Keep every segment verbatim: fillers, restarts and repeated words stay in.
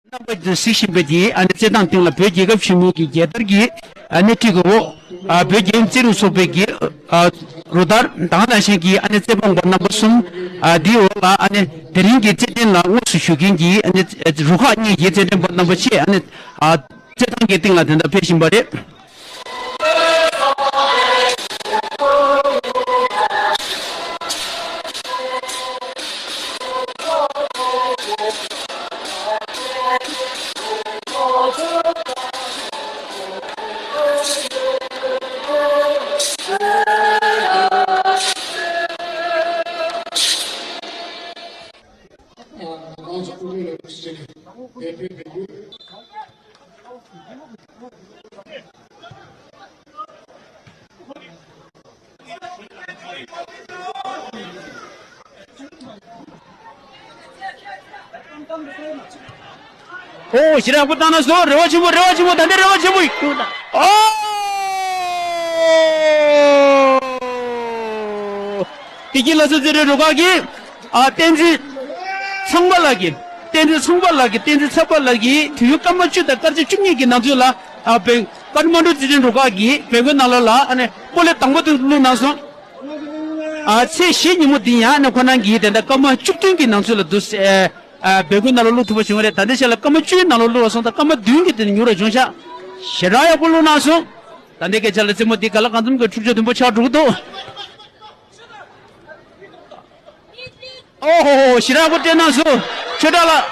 རྣམ་པ་གཟིགས་བཞིན་པའི་དེ་ཨ་ནི་རྩེད་ཐང་སྟེང་ལ་བོད་རྒྱལ་ཁབ་ཆེན་མོའི་གི་རྒྱལ་དར་གྱི་ཨ་ནི་སྤྲི་གུ་འོག་ཨ་བོད་རྒྱལ་ཡུམ་རྩེད་རིགས་ཚོགས་པའི་གི་ཨ་རུ་དར་དང་ནང་བཞིན་གྱི་ཨ་ནི་རྩེད་འཕྲུལ་པ་རྣམ་པ་གསུམ་ཨ་དེའི་འོག་ལ་ཨ་ནི་དེ་རིང་གི་རྩེད་འགྲན་ལ་དངོས་སུ་ཞུགས་མཁན་གྱི་ཨ་ནི་རུ་ཁག་གཉིས་ཀྱི་རྩེད་འགྲན་པ་རྣམ་པ་བཅས་ཨ་ནི་ཨ་རྩེད་ཐང་གི་སྟེང་ལ་དེ་འདྲ་ཕེབས་བཞིན་པ་རེད། ཨོ། ཞེ་དྲག་པོ་བཏང་ན་སོ། རེ་བ་ཆེན་པོ། རེ་བ་ཆེན་པོ། ད་འདི་རེ་བ་ཆེན་པོ་ཡིན། ཨོ། བདེ་སྐྱིད་ལྷ་མཚོ་རྩེད་འགྲན་རུ་ཁག་གིས་ཨ་བསྟན་འཛིན་ཚངས་པ་ལགས་ཀྱིས། བསྟན་འཛིན་ཚངས་པ་ལགས་ཀྱིས། བསྟན་འཛིན་ཚངས་པ་ལགས་ཀྱིས་དུས་ཡུན་སྐར་མ་བཅུ་དང་སྐར་ཆ་བཅུ་གཉིས་ཀྱི་ནང་ཚུད་ལ་ཨ་བོད་ཀཏ་མན་ཌུ་རྩེད་འགྲན་རུ་ཁག་གིས་བོད་ཁང་ནང་ལོགས་ལ་ཨ་ནི་སྤོ་ལོ་དང་པོ་དེ་བླུགས་གནང་སོང་། ཨ་ཚེས་བཞི་ཉིན་མོ་འདི་ཡང་ཨ་ནི་ཁོ་རང་གིས་དེ་འདྲ་སྐར་མ་བཅུ་བདུན་གྱི་ནང་ཚུད་ལ་འདུག་ཟེར། ཨ་བོད་ཁང་ནང་ལ་བླུགས་ཐུབ་པ་བྱུང་བ་རེད། ད་ལྟའི་ཆ་ལ་སྐར་མ་བཅུའི་ནང་ལ་བླུགས་པ་སོང་ཙང་སྐར་མ་བདུན་གྱི་དེ་ནས་ཉུང་རུ་བྱུང་ཤག་ཞེ་དྲག་ཡག་པོ་བླུགས་གནང་སོང་། ད་ལྟའི་སྐད་ཆ་ལ་རྩེད་མོ་འདི་ག་ལ་གང་འཚམ་གྱི་འཁྲུག་ཆ་དུམ་བུ་ཆགས་འགྲོ་གི་འདུག་ཨོ་ཧོ་ཧོ། ཞེ་དྲག་པོ་སྤྲད་གནང་སོང་། ཆོས་གྲགས་ལགས།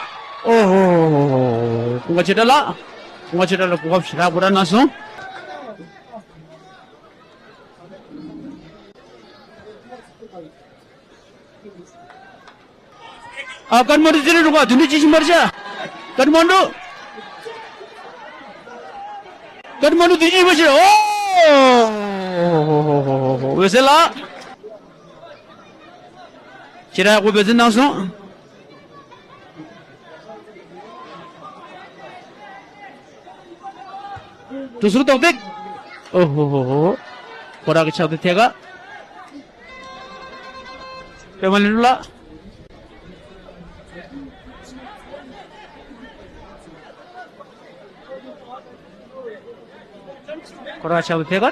ཨོ་ཧོ་ཧོ་ཧོ་ཧོ། སྐུ་ངོ་ཆོས་གྲགས་ལགས། སྐུ་ངོ་ཆོས་གྲགས་ལགས་གོ་སྐབས་ཞེ་དྲག་པོ་རག་གནང་སོང་། ཨ་ཀཏ་མན་ཌུ་རྩེད་འགྲན་རུ་ཁག་བདུན་ཅུ་གཅིག་བཞི་འཕར་ཤག་ཀཏ་མན་ཌུ། ཀཏ་མན་ཌུ་བདུན་ཅུ་གཅིག་བཞི་འཕར་ཤག་ཨོ། འོད་ཟེར་ལགས། ཁྱེད་རང་ཡག་པོ་འབད་བརྩོན་གནང་སོང་། གྲུ་ཟུར་རྡོག་རྡེག་ཨོ་ཧོ་ཧོ་ཧོ། ཁོ་རང་གི་ཕྱག་ཏུ་ཐད་ཀ་པད་མ་ལེགས་གྲུབ་ལགས། ཁོ་རང་ཕྱག་ཏུ་ཐད་ཀ་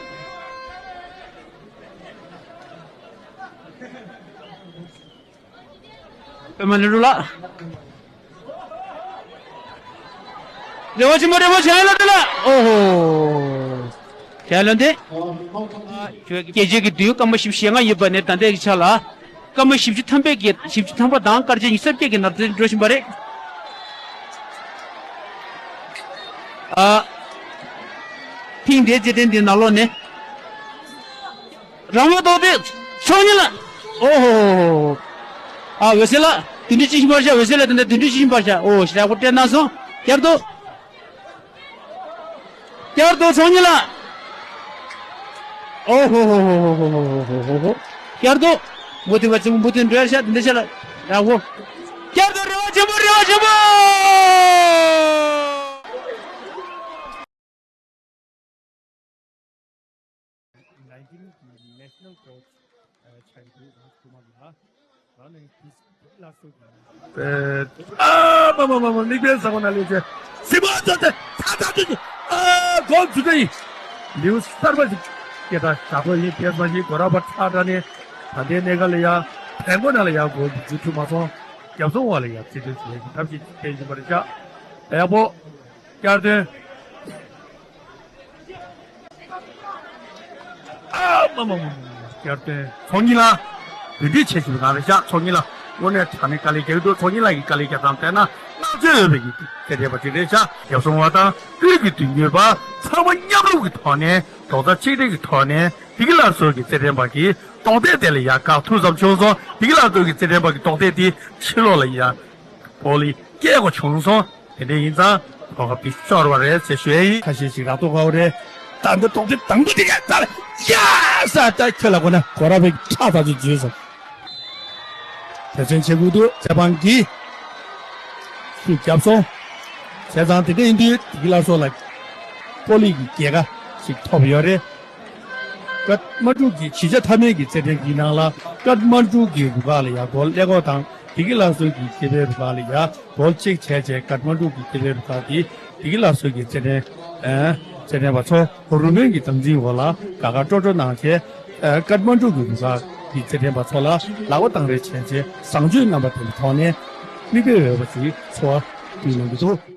པད་མ་ལེགས་གྲུབ་ལགས། རེ་བ་ཆེན་པོ། རེ་བ་བྱང་ལ་འདི་ལ། ཨོ་ཧོ། བྱང་ལ་འདི། སྐྱེས་ཆེན་གྱི་དུས་སྐར་མ་བཞི་བཅུ་ཞེ་ལྔ་ཡོད་པ་ནས་ད་ལྟའི་ཆ་ལ། སྐར་མ་བཞི་བཅུ་ཐམ་པའི་གི་བཞི་བཅུ་ཐམ་པ་དང་སྐར་ཆ་ཉི་ཤུ་རྩ་བརྒྱད་ཀྱི་ནང་དུ་འགྲོ་བཞིན་པ་རེད། ཨ། ཐེངས་འདིའི་རྩེད་འགྲན་འདི་ནང་ལོགས་ནས། རང་དབང་རྡོག་རྡེག་ཚོགས་གཉིས་ལ། ཨོ་ཧོ། ཨ་འོད་ཟེར་ལགས། བདུན་ཅུ་གཅིག་བཞི་འཕར་ཤག་འོད་ཟེར་ལགས་དེ་འདྲ་བདུན་ཅུ་གཅིག་བཞི་འཕར་ཤག་ཨོ་ཞེ་དྲག་པོ་སྤྲད་གནང་སོང་། བསྐྱར་དུ། བསྐྱར་དུ་ཚོགས་གཉིས་ལ། ཨོ་ཧོ་ཧོ། བསྐྱར་དུ། མུ་མཐུད་པ་ཚིག་མུ་མཐུད་འགྲོ་ཡ་ཤག་འདི་འདྲ་ཤག་ལ་ར་བོ། བསྐྱར་དུ་རེ་བ་ཆེན་པོ། རེ་བ་ཆེན་པོ། nineteen national coach ཆགས་ཀྱི་འདུག་ཁོང་ཚང་མ་ལ་རང་ནས་དུས་ལ་སོགས་པའི། ཨ་མ་མ་མ་མ། མིག་དཔེ་བཟང་པོ་ན་ལས་ཆེ། སི་མ་ཙོ་ཏེ་ཐ་ཐ་ཏུ་ཏུ། ཨ་གོ་ཛུ་ཏེ་ཡི་ལིའུ་གསར་པ་ཞིག་སྐད་གྲགས་བཞག་པ་ཡིན། དེ་མ་གཞི་གོ་ར་པ་ཁྲ་ཁྲ་ནས་ད་ལྟའི་གནས་སྐབས་ལ་ཡ་བལ་མགོ་ནང་ལ་ཡ་གོ་ཛུ་ཁྲུ་མ་སོང་རྒྱབ་སོང་བ་ལ་ཡ་ཚིག་དོན་ཞིག་ལས་ཀྱི་ཐབས་ཤེས་ཅིག་བསྟན་བཞིན་པ་རེད་ཤག་ཡག་པོ། བསྐྱར་ཟློས། ཨ་མ་མ་མ་མ། བསྐྱར་ཟློས། ཚོགས་གཉིས་ལ་འདུན་སྒྲིག་བྱེད་བཞིན་པའི་ནང་རེད་ཤག་ཚོགས་གཉིས་ལ་དངོས་གནས་དྲང་གནས་དཀའ་ལས་རྒྱག་གི་འདུག་ཚོགས་གཉིས་ལ་ཡི་དཀའ་ལས་རྒྱག་སྟངས་བལྟས་ན་བསྔགས་བརྗོད་ཡོད་པའི་གི་དེ་རེད་པ་ཅིག་རེད་ཤག་རྒྱབ་སོང་བ་དང་དབུས་ཀྱི་མདུན་སྐྱོད་པ་ཚང་མ་མཉམ་རུབ་ཀྱི་ཐོག་ནས་རྡོག་རྩ་གཅིག་སྒྲིལ་གྱི་ཐོག་ནས་བདེ་སྐྱིད་སླར་གསོ་གི་རྩེད་འགྲན་པ་གི་རྡོག་རྡེག་དེ་ལ་ཡ་དགའ་ཐུག་ཙམ་བྱུང་སོང་། བདེ་སྐྱིད་སླར་གསོ་གི་རྩེད་འགྲན་པ་གི་རྡོག་རྡེག་དེ་ཕྱི་ལོགས་ལ་ཡ་བོ་ལི་སྐྱེལ་དགོས་བྱུང་སོང་། དེ་འདྲ་ཡིན་ཙང་གོ་སྐབས་འདི་ཤོར་བ་རེད་ཟེར་ཞུ་ཡ་ཡིན། ཁ་ཤས་ཤིག་རག་ཐོག་ཁ་བ་རེད། ད་འདི་རྡོག་རྡེག་དང་པོ་དེ་ཡ་ད་ལ་ཡ་ས་ད་ཁྱོད་ལ་གོ་ན་གོ་ར་བའི་ཁྲག་ད་ཚོད་འཛུལ་སོང་། དེ་ཚོན་བྱེད་དགོས་འདུག་རྩེད་འཕང་གིས་ཤུགས་བརྒྱབ་སོང་། བྱས་ཙང་དེ་འདྲ་ཡིན་དུས་དེ་གི་སླར་གསོ་ལ་སྤོ་ལོ་གི་རྒྱལ་ཁ་ཞིག་ཐོབ་ཡོད་རེད། ཀཏ་མན་ཌུ་གི་གཞིས་ཆགས་མཐའ་མའི་གི་རྩེད་འགྲན་གྱི་ནང་ལ་ཀཏ་མན་ཌུ་གི་རུ་ཁག་ལ་ཡ་གོ་ཀླད་ཀོར་དང་ བདེ་སྐྱིད་ལྷ་གསོལ་གྱི་དགེ་ལས་རུ་ཁག་ལ་ཡ་བོལ་གཅིག་བྱས་རྗེས་ཀཏ་མན་ཌུ་གི་དགེ་ལས་རུ་ཁག་གིས་བདེ་སྐྱིད་ལྷ་གསོལ་གྱི་རྩེད་འགྲན། ཨ། རྩེད་འགྲན་པ་ཚོ་རུ་སྨོན་གྱི་དམ་འཛིན་འོག་ལ་དགའ་དགའ་སྤྲོ་སྤྲོ་གནང་རྗེས། ཨ། ཀཏ་མན་ཌུ་གི་རུ་ཁག་གི་རྩེད་འགྲན་པ་ཚོ་ལ་ལག་པ་བཏང་རེས་བྱས་རྗེས་བཟང་སྤྱོད་རྣམ་པ་དེ་ལ་ཐོག་ནས་མིག་དཔེ་འོས་པ་ཞིག་འཚོ་བ་སྐྱེལ་གནང་གི་འདུག